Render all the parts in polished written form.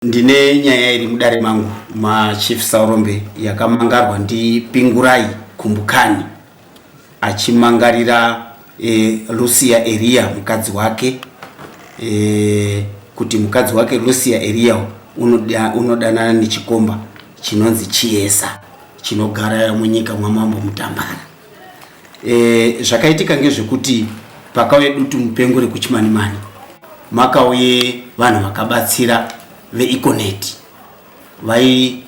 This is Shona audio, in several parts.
Ndine nyaya iri mudare mangu maChief Saurombe yakamangarwa ndiPingurai Kumbukani achimangarira e, Lucia Eria mukadzi wake e, kuti mukadzi wake Lucia Eria unodanana nechikomba chinonzi Chiesa chinogara munyika mwamambo Mutambara. E, zvakaitika ngezvekuti pakauye dutu mupengo rekuchimanimani makauye vanhu vakabatsira veeconet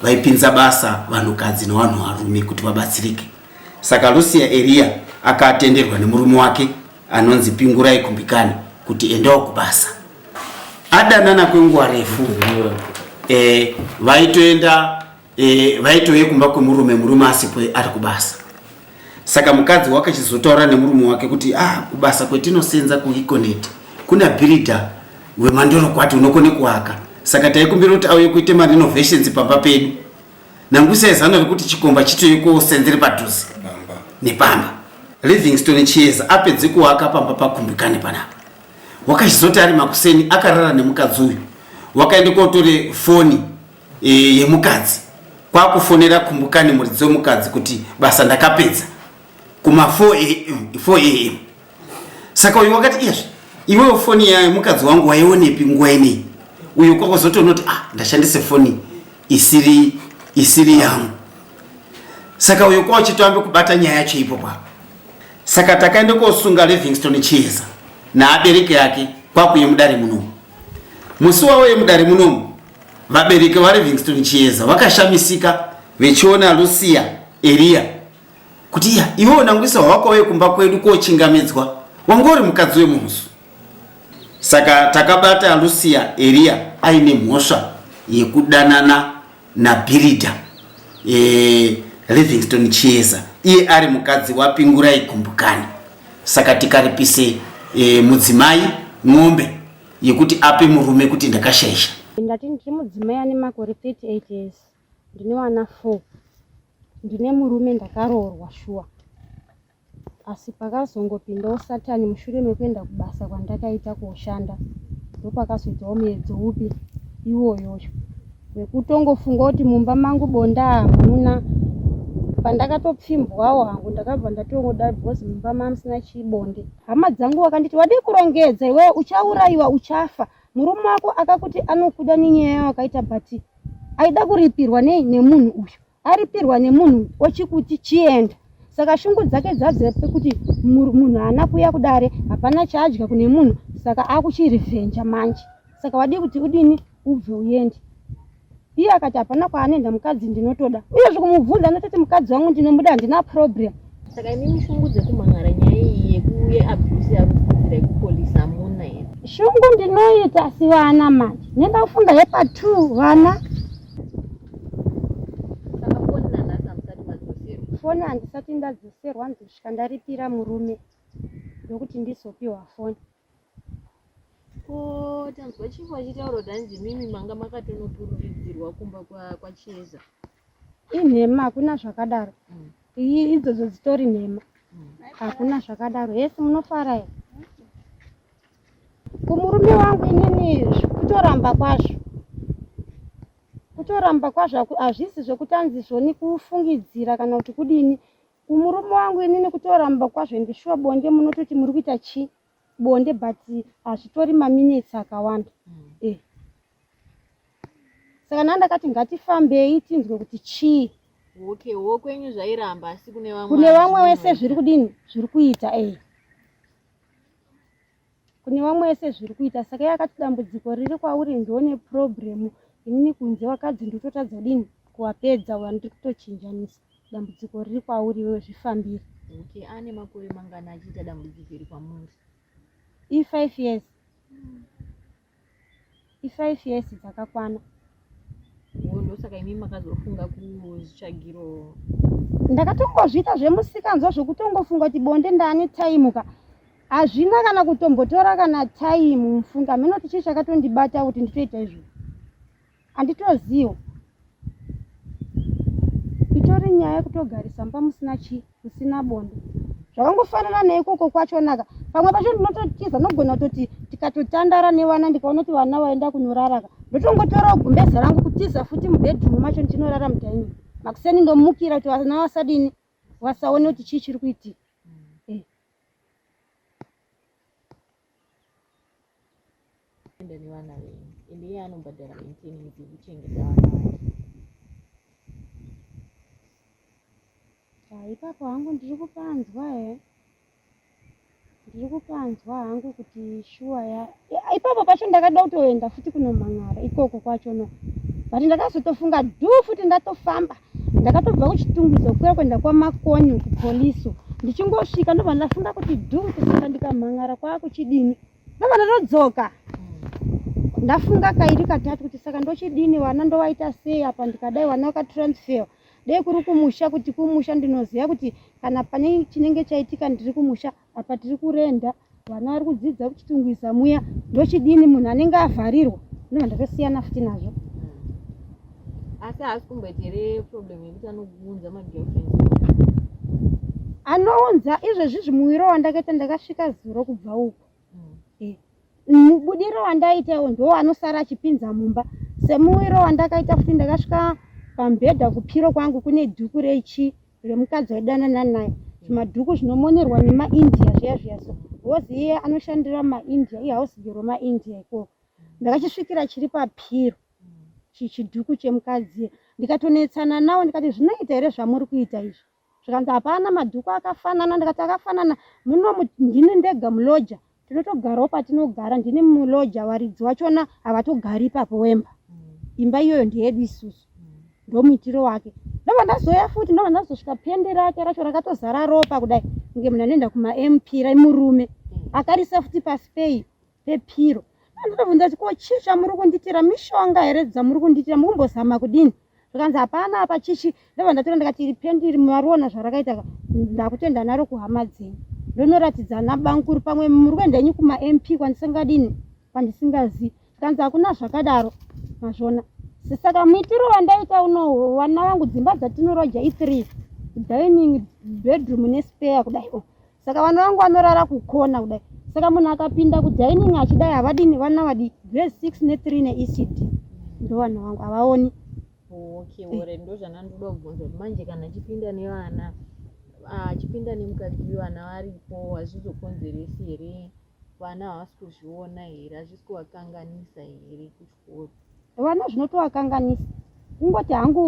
vaipinza vai basa vanhukadzi nevanhu varume kuti vabatsirike. Saka Lucia Eria akatenderwa nemurume wake anonzi Pingurai Kumbikani kuti endawo kubasa. Adanana kwenguva refu e, vaitoenda e, vaitove kumba kwemurume murume asipo ari kubasa saka mukadzi wakachizotaura nemurume wake kuti ah kubasa kwetinosenza kueconet kuna bhiridha wemandorokwati unokone kuaka saka taikumbira kuti auye kuite marenovations pamba pedu nangusai zano rekuti chikomba chitouye kosenzere padhuze nepamba Livingstone Chieza apedze kuaka pamba pakumbikane panapa wakachizoti ari makuseni akarara nemukadzi uyu wakaende kotore foni e, yemukadzi kwakufonera kumbukani muridzi wemukadzi kuti basa ndakapedza kuma 4 am saka uyu wakati iyazve iwewo foni yemukadzi wangu waionepi nguva inei uyu kwakuzotoona kuti ah ndashandise foni isiri isiri yangu saka uyu kwauchitoambe kubata nyaya yacho ipo papo saka takaenda kosunga Livingstone Chieza naabereki ake kwakuye mudare munomu musi wauye mudare munomu Vabereki vaLivingstone Chieza vakashamisika vechiona Lucia Eria kuti iya iwewo Nangwisa hwakauye kumba kwedu kochingamidzwa wanga uri mukadzi wemunhu. Saka takabata Lucia Eria aine mhosva yekudanana naBhiridha e, Livingstone Chieza iye ari mukadzi waPingurai Gumbukani. Saka tikaripise e, mudzimai ng'ombe yekuti ape murume kuti ndakashaisha. Ndati ndiri mudzimai ane makore 38 years, ndine vana 4, ndine murume ndakaroorwa shuwa, asi pakazongopindawo satani mushure mekuenda kubasa kwandakaita koshanda ndopakazoitawo muedzo upi iwoyoyo wekutongofunga kuti mumba mangu bonda hamuna. Pandakatopfimbwawo hangu ndakabva ndatongoda because mumba mamusina chibonde. Hama dzangu wakanditi wadii kurongedza iwewe uchaurayiwa uchafa. Murume wako akakuti anokuda nenyaya yawakaita but aida kuripirwa nei nemunhu uyu. Aripirwa nemunhu ochikuti chienda. Saka shungu dzake dzadze pekuti munhu haana kuuya kudare hapana chaadya kune munhu saka akuchirevhenja manje. Saka wadii kuti udini ubve uende. Iye akati hapana kwaanoenda mukadzi ndinotoda. Uyezve kumubvunza anototi mukadzi wangu ndinomuda handina problem. Saka imimi shungu dzekumhan'ara nyaya iyi yekuye abuse yakukudzirai kupolice hamuna here? Shungu ndinoita asi vana manje nenda kufunga yepa 2 vana. Saka foni nanhasi hamusati madzoserwa? Foni handisati ndadzoserwa ndosvika ndaripira murume ndokuti ndizopiwa foni. Ko tanzwa chief achitaura kuti hanzi imimi manga makatonopururidzirwa kumba kwaChieza. Inhema, hakuna zvakadaro. Iyi idzodzo dzitori nhema. Hakuna zvakadaro. Hesi munofara here? Kumurume wangu inini kutoramba kwazvo. Kutoramba kwazvo hazvisi zvekuti anzi zvoni kufungidzira kana kuti kudini. Kumurume wangu inini kutoramba kwazvo ende shuwa bonde munototi muri kuita chii? Bonde but hazvitori maminutes akawanda. Eh. Saka ndakati ngatifambei tinzwe kuti chii. Okay, wo kwenyu zvairamba asi kune vamwe. Kune vamwe wese zviri kudini? Zviri kuita eh. Kune vamwe wese zviri kuita saka iye akati dambudziko riri kwauri ndione problem inini kunze vakadzi ndototadza kudini kuwapedza wandiri kutochinjanisa. Dambudziko riri kwauri iwewe zvifambire. Okay, ane makore mangani achiita dambudziko iri kwamuri? I 5 years. I 5 years dzakakwana. Ndosaka imi makazofunga kuzvitsvagiro. Ndakatongozviita zvemusikanzwa zvekutongofunga kuti bonde ndane time ka. Hazvina kana kutombotora kana time mufunga. Hameno kuti chii chakatondibata kuti nditoita izvozvo. Handitoziwo. Itori nyaya yekutogarisa mumba musina chii, musina bonde. Zvakangofanana neikoko kwachonaka. Pamwe pacho ndinototiza, ndinogona kutoti tikatotandara nevana ndikaona kuti vana vaenda kunorara ka. Ndotongotorawo gumbeze rangu kutiza futi mubedroom macho ndichinorara mudining. Makuseni ndomukira kuti vana vasadini vasaone kuti chii chiri kuitika. Eh. Enda nevana venyu ende iye anobhadhara maintenance yekuchengeta vana vake. Ah, ipapo hangu ndiri kupanzwa he ndiri kupanzwa hangu kuti shuwa ya ipapo pacho ndakada kutoenda futi kunomhan'ara ikoko kwacho no but ndakazotofunga dhu futi ndatofamba ndakatobva kuchitungwiza kuya kuenda kwamakoni kupoliso ndichingosvika ndobva ndafunga kuti dhu kuti saka ndikamhan'ara kwaakuchidini ndobva ndatodzoka ndafunga kairi katatu kuti saka ndochidini vana ndovaita sei apa ndikadai vana vakatransfer dei kuri kumusha kuti kumusha ndinoziva kuti kana pane chinenge chaitika ndiri kumusha apa tiri kurenda vana vari kudzidza kuchitungwiza muya ndochidini munhu anenge avharirwa ndobva ndatosiyana futi nazvo asi haasi kumboita here problem yekuti anounza magirlfriends anounza izvezvi zvimuwiro wandakaita ndakasvika zuro kubva uko mm. Mubudiro wandaita iwo ndiwo anosara achipinza mumba. Semuwiro wandakaita futi ndakasvika pamubhedha kupiro kwangu kune dhuku rechi remukadzi waidanana naye. Zvimadhuku zvinomonerwa nemaIndia zviya zviya so. Because iye anoshandira maIndia, ihouse girl maIndia ikoko. Ndakachisvikira chiri papiro chidhuku chemukadzi ndikatonetsana nawo ndikati zvinoita here zvamuri kuita izvi? Zvikanzi hapana madhuku akafanana ndikati akafanana muno ndini ndega muloja tinotogarawo patinogara ndini muloja varidzi vachona havatogari ipapo wemba imba iyoyo ndeyedu isusu ndomuitiro wake ndobva ndazouya futi ndobva ndazosvika pende rake racho rakatozara ropa kudai kunge munhu anoenda kumamp raimurume akarisa futi pasi pei pepiro ndotobvunza kuti ko chii chamuri kunditira mishonga here dzamuri kunditira mukumbozama kudini zvikanzi hapana apa chichi ndobva ndatora ndikati iri pendi iri mariona zvarakaita ka ndakutoenda naro kuhama dzenyu ndonoratidza ana bamkuru pamwe muri kuenda henyu kumamp kwandisingadini kwandisingazii zvikanzi hakuna zvakadaro mazvona saka muitiro wandaita uno vana vangu dzimba dzatinorwaja ithree dining bedroom nespare kudai o saka vana vangu vanorara kukona kudai saka munhu akapinda kudining achidai havadini vana vadiki grade 6 ne3 neecd ndovana vangu havaoni okay ore ndozvandandoda kubvunza kuti manje kana achipinda nevana achipinda nemukadzi vana varipo hazvizokonzeresi here vana havasi kuzviona here hazvisi kuvakanganisa here kuchikoro Vana zvinotovakanganisa. Kungoti hangu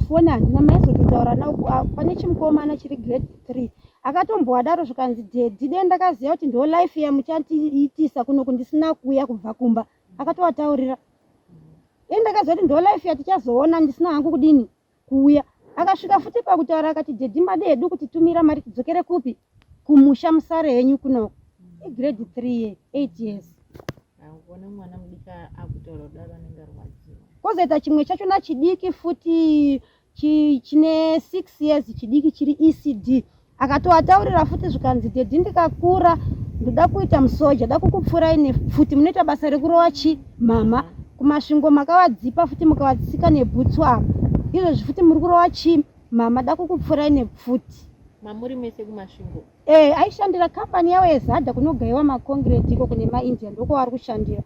foni handina maizototaura nawo ah, pane chimukomana chiri grade 3 akatombowadaro zvikanzi daddy dei ndakaziva kuti ndo life yamuchatiitisa kuno kundisina kuuya kubva kumba akatovataurira dei ndakaziva kuti ndo life yatichazoona ndisina hangu kudini kuuya akasvika futi pakutaura akati daddy made hedu kutitumira mari tidzokere kupi kumusha musare henyu kunoko igrade 3 ye 8 years Kuona mwana mudiki akutaura kudaro anenge arwadziwa. Kozoita chimwe chachona chidiki futi chine 6 years chidiki chiri ECD akatoataurira futi zvikanzi dhedhi ndikakura ndoda kuita musoja da kukupfurai nepfuti munoita basa rekurova chi mama kumasvingo makavadzipa futi mukavatsika nebhutsu apa izvozvi futi muri kurova chi mama da kukupfurai nepfuti mamuri mese kumasvingo Eh, aishandira company yavo yezada kunogaiwa maconcrete iko kune maindia ndokwavari kushandira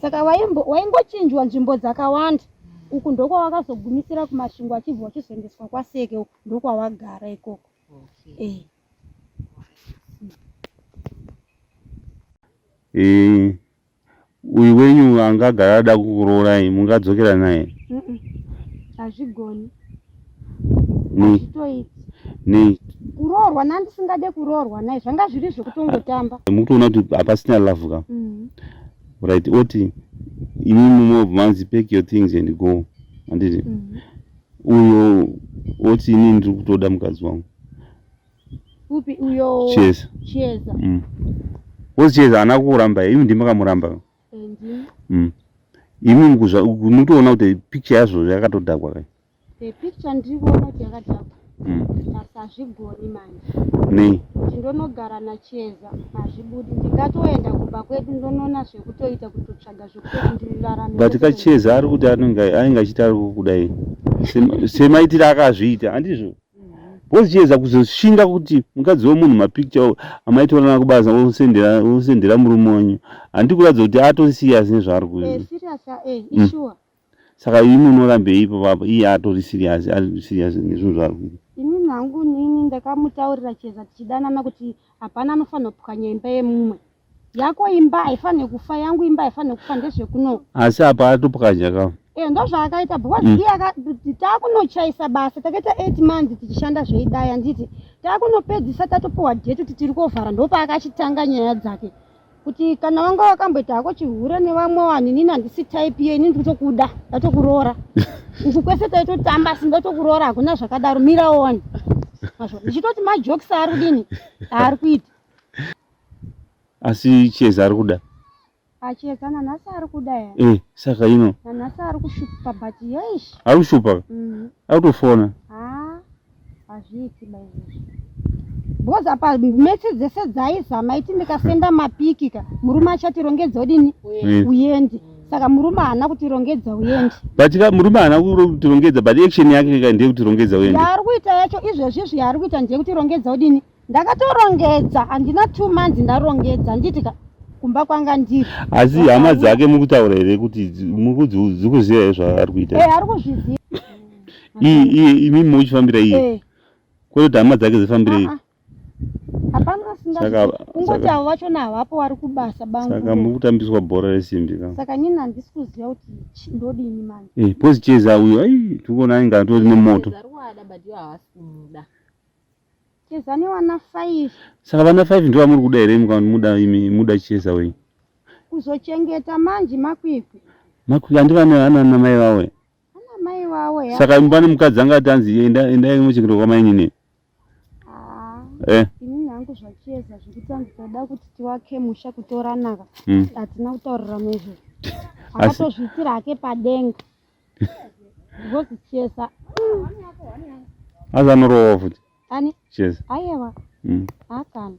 saka waingochinjwa nzvimbo dzakawanda uku ndokwawakazogumisira kumasvingo achibva wachizoendeswa kwaseke uku ndokwawagara ikoko okay. eh. Eh, uyu wenyu anga agara ada kukuroorai mungadzokera naye hazvigoni hazvitoiti nei kuroorwa nandisingade kuroorwa naye zvanga zviri zvekutongotamba mukutoona kuti hapasina love ka mm. right oti imi mumwe manzi pack your things and go handiti mm. uyo oti ini ndiri kutoda mukadzi wangu Upi uyo? Chieza. Chieza. Wozi Chieza haana kukuramba imi ndimi makamuramba. Eh, ndimi. Imi mukutoona kuti picture yazvo yakatodhakwa kai. The picture ndiri kuona kuti yakadhakwa. Asi hazvigoni manje. Nei? Kuti ndonogara naChieza hazvibudi. Ndingatoenda kumba kwedu ndonoona zvekutoita kutotsvaga zvekutoti ndirarame. But kaChieza ari kuti anenge anenge achiti ari kukudai. Semaitiro akazviita handizvo? Because chiedza kuzoshinga kuti mukadzi wemunhu mapicture amaitorana kubasa osendera murume wenyu handi kuratidza kuti ato serious nezvaari kuita. Eh, serious eh, isure. Saka imi munorambei ipapo apo iye atori serious ari serious nezvinhu zvaari kuita. Inini hangu nini ndakamutaurira Cheza tichidanana kuti hapana anofanirwa kupwanya imba yemumwe. Yako imba haifanirwe kufa yangu imba haifanirwe kufa ndezvekuno. Asi apa atopwanya ka. Eh ndozvaakaita because mm. iye aka takunochaisa basa takaita 8 months tichishanda zveidai handiti takunopedzisa tatopiwa date kuti tiri kovhara ndopaakachitanga nyaya dzake. Kuti kana wanga wakamboita hako chihure nevamwe vanhu inini handisi type iyo inini ndikutokuda ndatokuroora uku kwese taitotamba asi ndatokuroora hakuna zvakadaro mira one ndichitoti majokes aari kudini aari kuita asi chieza ari kuda achieza nanhasi ari kuda ya eh saka ino nanhasi ari kushupa but yeish ari kushupa mm. ari kutofona ah Hazviiti ba izvozvo. Because apa mese dzese dzaizama iti ndikasenda mapiki ka murume achatirongedza odini uyendi. Saka murume haana kutirongedza uyendi. But ka murume haana kutirongedza but action yake ka ndiye kutirongedza uyendi. Yaari kuita yacho izvezvi izvi yaari kuita ndiye kutirongedza odini. Ndakatorongedza handina 2 months ndarongedza handiti ka kumba kwanga ndiri. Asi hama dzake mukutaura here kuti dzikuziva here zvaari kuita? Eh ari kuzviziva. Iye iye imi muchifambira iye. Eh. Kwete kuti hama dzake dzifambire iye. Ah, ah. Hapana asingazivi. Kungoti avo vachona havapo vari kubasa bangu. Saka muri kutambiswa bhora resimbi ka. Saka nini handisi kuziva kuti ndodini manje. Eh, pozi cheza uyo ai tikuona ainge atori nemoto. Cheza nevana 5. Saka vana 5 ndivo vamuri kuda here imi muda imi muda Cheza wenyu? Kuzochengeta manje makwikwi. Makwikwi handi vane ana namai vawo. Ana mai vawo ya. Saka pane mukadzi anga ati anzi enda enda muchengeta kwamai nini? Ah. Eh. Ini hangu zvacheza zvekuti anzi toda kuti tiwake musha kutoranaka. Mm. Hatina kutaurirana izvozvo. Akatozviitira hake padenga. Because Chieza. Asi anorohwa futi. Ani? Chieza. Aiwa. Mm. Akana.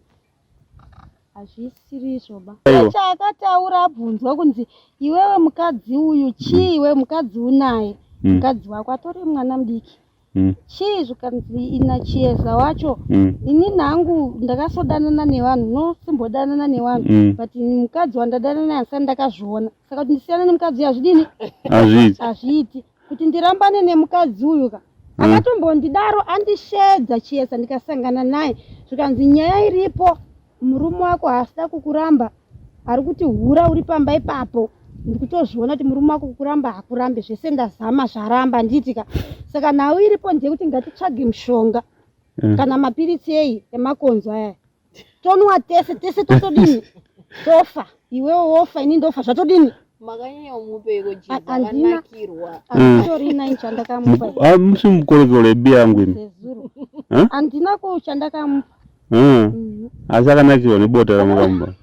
Hazvisiri izvo ba. Chaakataura abvunzwa kunzi iwewe mukadzi uyu chii mm. iwe mukadzi unaye. Mm. Mukadzi wako atori mwana mudiki. Mm. Chii zvikanzi ina Chieza wacho mm. ini nangu ndakasodanana nevanhu no simbodanana nevanhu mm. but mukadzi wandadanana naye asati ndakazviona saka kuti ndisiyane nemukadzi uyu hazvidini hazviiti kuti ndirambane nemukadzi uyu ka mm. akatombondidaro andishedza Chieza ndikasangana naye zvikanzi nyaya iripo Murume wako haasida kukuramba ari kuti hura uri pamba ipapo ndikutozviona kuti murume wako kukuramba hakurambe zvese ndazama zvaramba handiti ka saka nhau iripo ndeyekuti ngatitsvage mushonga mm. kana mapiritsi ei emakonzo aya tonwa tese tese totodini tofa iwewe wofa ini ndofa zvatodini makanyanya kumupeiko jesu akanakirwa anditorina ini chandakamupa ah, musi mukorekore biyangu imi zezuro handina ko chandakamupa Mm. Asi akanakirwa nebota ramakamupa.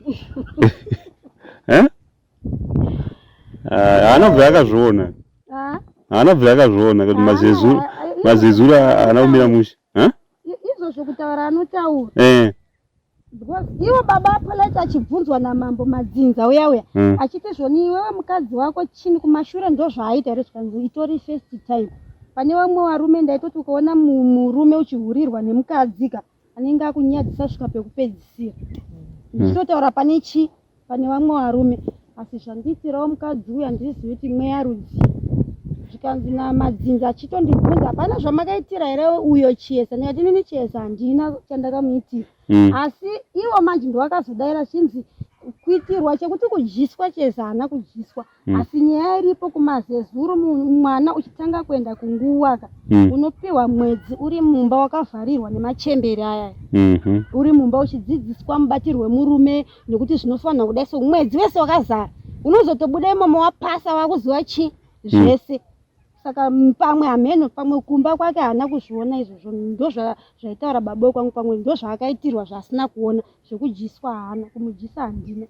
Eh? Ah, haana kubvira akazviona. Ah. Haana kubvira akazviona kuti mazezuru mazezuru haana kumira mushe. Eh? Izvozvo kutaura anotaura. Eh. Because iwo baba Polite achibvunzwa namambo madzinza uya uya mm. achiti zvoni iwewe mukadzi wako chini kumashure ndozvaaita here zvikanzi itori first time pane vamwe varume ndaitoti ukaona murume uchihurirwa nemukadzi ka anenge akunyadzisa kusvika pekupedzisira ndichitotaura pane chi pane vamwe varume asi zvandiitirawo mukadzi uyu handizivi kuti mweya rudzii zvikanzi namadzinza achitondibvunza hapana zvamakaitira here uyo chiesa ndikati inini chiesa handina chandakamuitira mm. asi ivo manje ndowakazodaira chinzi kuitirwa chekuti kudyiswa chiesa haana kudyiswa mm. asi nyaya iripo kumazezuru mwana uchitanga kuenda kunguva ka mm. unopiwa mwedzi uri mumba wakavharirwa nemachembere aya mm -hmm. uri mumba uchidzidziswa mubatirwo wemurume nekuti zvinofanira kudai so mwedzi wese wakazara unozotobuda imomo wapasa wakuziva chi mm. zvese mm. saka pamwe hameno pamwe kumba kwake haana kuzviona izvozvo ndozvaitaura baba wekwangu pamwe ndozvaakaitirwa zvaasina kuona zvekudyiswa haana kumudyisa handina.